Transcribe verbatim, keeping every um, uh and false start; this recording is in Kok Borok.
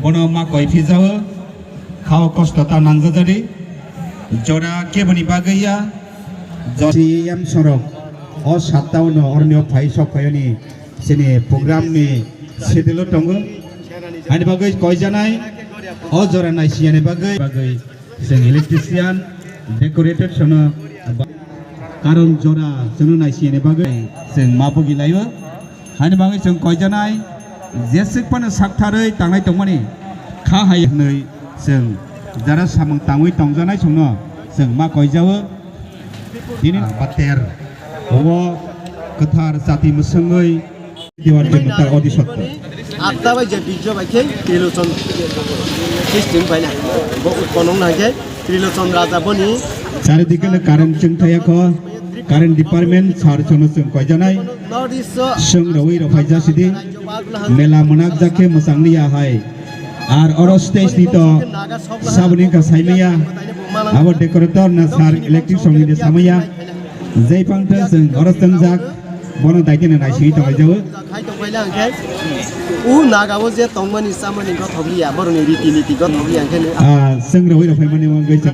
Bono ma koi phijao, khao kosto ta nangjajadi. Jora keboni bagwi ya, jora C M sorok. O satta uno orni o phai sok phaiyoni sini program ni schedule o tongo. Ani bagwi koi janai, o jora naisiyani bagwi, bagwi. Chwng electrician, decorated sono, karon jora sono naisiyani bagwi chwng ma bugi laio. Hani bagwi chwng koijanai, jeswk phano saktharwi tangnai tongmani kha hai hwnwi chwng jara samung tangwi tongjanai songno chwng ma koijao. Tini bater, obo kwthar chati mwswngwi Diwar Jumta Odi Sotto. Atta bai je bijjo bai khe Trilochon system bai na. Bo utpon wng na khe Trilochon Raja boni. Charidike le current chwng thaya kho, current department sar sono chwng koijanai. North East o Chwng rwi rw phaija sidi. Mela mwnakjak khe mwchang liya hai. Ar oro stage ni to saboni wngkha saimaya. Abo decorator na sar electric song ni de samaya. Jai phang tha chwng oro chwngjak. Bono daitino naisingwi tonglaijao. Khai tongpaila hwnkhe, o nagao je tongmani chamani gothok liya, borokni riti niti gothok liya hwnkhe no. Ah, chwng rwi rw phaimani wngwi chwng